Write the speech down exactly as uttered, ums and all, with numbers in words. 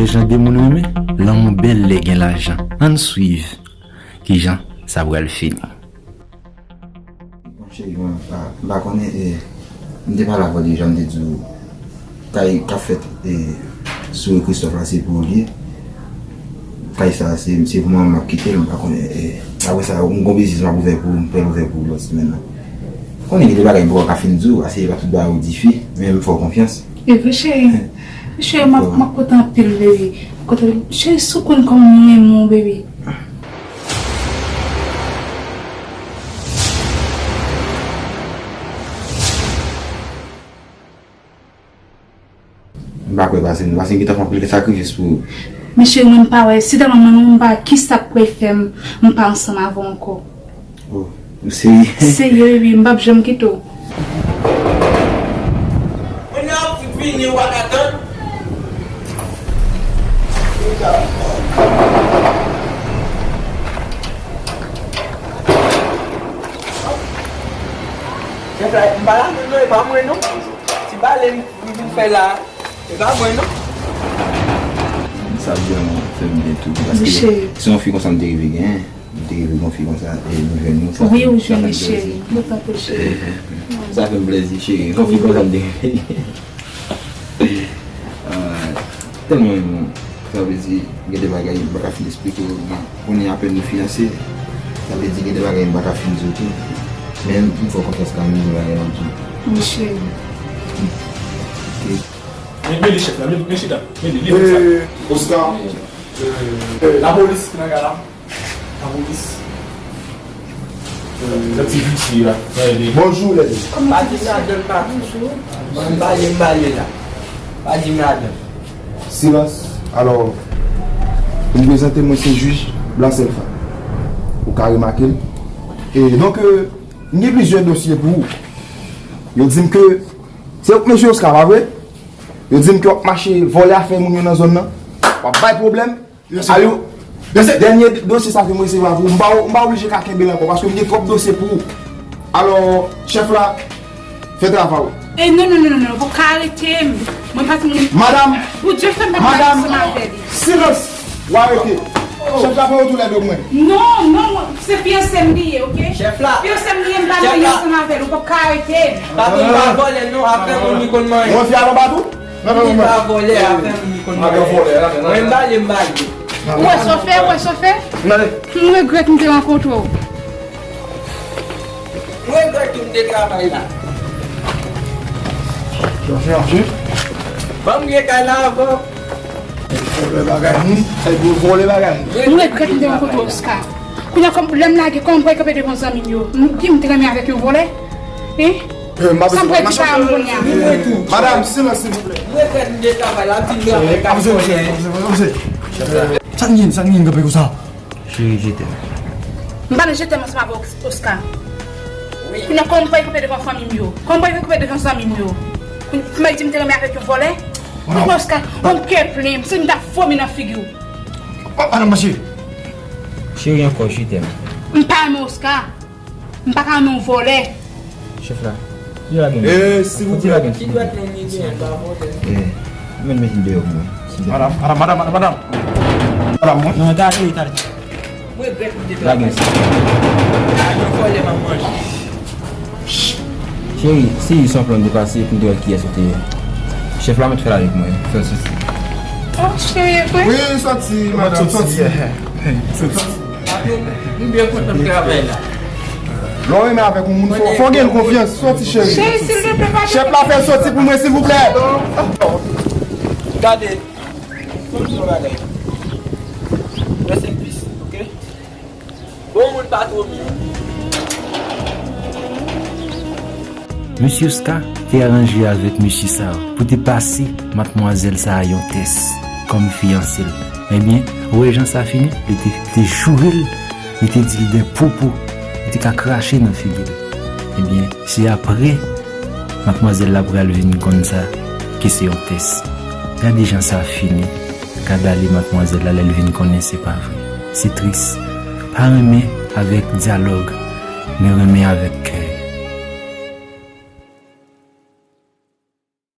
Jan de moun renmen, lanmou bèl lè gen lajan. Ann swiv kijan sa pral fini. Bon, cheri mwen, m pa, m pa konnen, e, m te pale avè w deja, m te di w, kay k ap fèt, e, sou Christophe la, se pou ou l ye. Kay sa, se, se pou mwen, m ap kite l, m pa konnen, e, apre sa, yon gwo biznis m ap ouvè pou ou, m pral ouvè pou ou lòt semèn nan. Konnen gen de bagay m poko ka fin di w, ase pa tout bagay ou dife, men m fè w konfyans. E vre, cheri. Cheri, m ap, m ap kontan anpil, baby. Kontan, cheri, si w konn kòman mwen renmen w, baby. M pa kwè pase nou, pase m gentan fè anpil sakrifis pou ou. Men cheri, mwen m pa wè, si tèlman mwen menm m pa wè kisa k pral fè m, m pa ansanm avè w ankò. Oh, ou serye? Serye, wi, m p ap janm kite w. Mwen nan ap vini, w pa ka tann. Chèf la, m pa la menm non, e pa mwen non. Ti pale m vin fè la, e pa mwen non. Sa vrèman fè m byen tou, paske se yon fi konsa m te rive genyen. M te rive gon fi konsa, e nou jwenn nou, sa fè m, sa fè m plèzi. Wi, ou jwenn li, cheri. Mwen tankou cheri. Sa fè m plèzi, cheri. Gon fi konsa m te rive genyen. Ah, tèlman renmen w. Sa vle di, gen de bagay m pa ka fin esplike w. Konnen apèn nou fiyanse. Sa vle di, gen de bagay m pa ka fin di w tou. Men m fè w konfyans kanmenm, gen bagay m ap di w. Wi, cheri. Ok. Men, men li chèf la, men, men chita. Men li, li konsa. Oscar. Lapolis ki nan kay la. Lapolis. Lè ti visye a. Bonjou, lè ti. Pa di madanm pa toujou. Mwen m pale, m pale la. Pa di madanm. Silans. Alò, pou m prezante mwen se jij Blanselfa. Ou ka remake l. E donk, euh, m gen plizyè dosye pou ou. Yo di m ke se ou k mesye Oscar, pa vre? Yo di m ke w ap mache vòlè afè moun yo nan zòn nan. W ap bay pwoblèm. Alò, dènye dosye sa ke m resevwa pou ou, m pa, m pa oblije ka kenbe l ankò, paske m gen twòp dosye pou ou. Alò, chèf la, fè travay ou. E non, non, non, non, non, ou poko ka arete m. Mwen pa ti moun. Madanm, pou Dye fè m pa pale ansanm avè li. Silans! Ou arete. Chèf la fè retounen do mwen. Non, non, mwen, se fiyanse m li ye, oke? Chèf la. Fiyanse m li ye, m pa marye ansanm avè l, ou poko ka arete m. Patwon pa vòlè non, afè moun li konn manyen. Mwen fi a nan batou? Li pa vòlè, afè m li konn vòlè. Mwen m pale, m pale. Ou wè sa w fè, ou wè sa w fè? M regrèt m te rankontre w. M regrèt tou m te travay la. Ban m gen kay la avan. Vòlè bagay moun, sa e pou vòlè bagay moun. M regrèt m te rankontre w, Oscar. Kounye a, kòm lè m lage, kòman m pral kanpe devan zanmi m yo? M di m te renmen avèk yon vòlè? Hein? Sa m pral di paran m kounye a? Madanm, silans, silvouplè. Mwen fè m de travay la, m fin travay kay konnen. Sa n gen, sa n gen kanpe konsa? Cheri, je t'aime. M pa nan je t'aime ansanm avè w, Oscar. Kounye a, kòman m pral kanpe devan fanmi m yo? Kòman m pral kanpe devan zanmi m yo? Pou m al di m te renmen avèk yon vòlè? Oscar, yon kè plen, si m ta vomi nan figi w. Madanm, mache. Cheri, ankò, je t'aime. M pa renmen Oscar. M pa ka renmen yon vòlè. Chèf la, yo lage m. Eh, silvouplè. Ti lage m, silvouplè. Ki dwèt nou ni gen pa vòlè? Eh, men mete deyò pou mwen. Madanm, madanm, madanm, madanm, madanm. Madanm, mwen. Non, gade, gade. Mwen regrèt m te travay. Lage m. Lage m, vòlè m ap manje. Cheri, se yon plan de pase pou m te wè kiyès ou te ye. Chèf la mèt fè l avèk mwen, fè l soti. Oh, cheri, e vre? Wi, soti, madanm, soti. Soti. Patwon, m byen kontan travay la. Lè w renmen avèk yon moun, fò, fò w gen l konfyans. Soti, cheri. Cheri, silvouplè, pa fè. Chèf la fè l soti pou mwen, silvouplè. Gade. Yon ti bagay. Rest in peace, oke? Bon moun pa twò byen. Mesye Oscar te aranje avèk mesye sa a pou te pase madmwazèl sa a yon tès kòm fiyanse l. Ebyen, ou wè jan sa fini? Li te, li te joure l, li te di l de pwopo, li te ka krache nan figi l. Ebyen, se apre madmwazèl la pral vin konn sa, ke se yon tès. Gade jan sa fini. Gad ale madmwazèl la lè l vin konnen se pa vre. Se tris. Pa renmen avèk dyalòg, men renmen avèk kè.